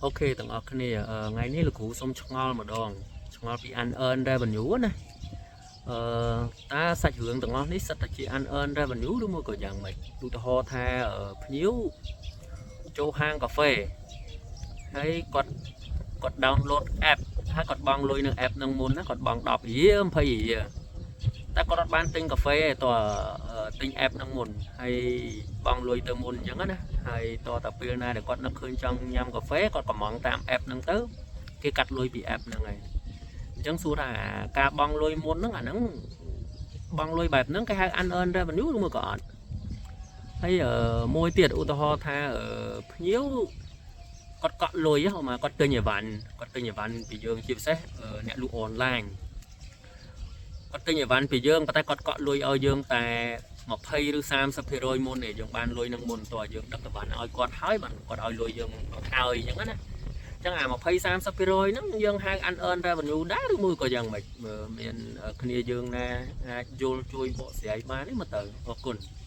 OK ទាំងអស់គ្នាថ្ងៃនេះលោកគ្រូសុំឆ្ងល់ម្ដងឆ្ងល់ពី unearned revenue ណាអឺតើសាច់រឿងទាំងអស់នេះសិតតែជា unearned revenue ឬមួយក៏យ៉ាងម៉េចឧទាហរណ៍ថាភ្ញៀវចូលហាងកាហ្វេហើយគាត់គាត់ download app ហើយគាត់បង់លុយនៅ app ហ្នឹងមុនណាគាត់បង់10រៀល20រៀលតែគាត់អត់បានទិញកាហ្វេទេតើទិញ app ហ្នឹងមុនហើយបង់លុយទៅមុនអញ្ចឹងណាហើយតតែពេលណាដែលគាត់នឹកឃើញចង់ញ៉ាំកាហ្វេគាត់កម្ម៉ង់តាម app ហ្នឹងទៅគេកាត់លុយពី app ហ្នឹងហើយអញ្ចឹងសួរថាការបង់លុយមុនហ្នឹងអាហ្នឹងបង់លុយបែបហ្នឹងគេហៅ unearned revenue ឬមួយក៏អត់ហើយមួយទៀតឧទាហរណ៍ថាភ្ញៀវគាត់កក់លុយហ៎មកគាត់ទិញអីវ៉ាន់គាត់ទិញអីវ៉ាន់ពីយើងជាពិសេសអ្នកលក់អនឡាញគាត់ទិញអីវ៉ាន់ពីយើងប៉ុន្តែគាត់កក់លុយឲ្យយើងតែ20ឬ30%មុនទេយើងបានលុយនឹងមុនតើយើងដឹកអីវ៉ាន់ឲ្យគាត់ហើយបានគាត់ឲ្យលុយយើងហើយអញ្ចឹងណាអញ្ចឹងអា20 30%ហ្នឹងយើងហៅ unearned revenue ដែរឬមួយក៏យ៉ាងម៉េចមើលមានគ្នាយើងណាអាចយល់ជួយបកស្រាយបានទេមើលទៅអរគុណ។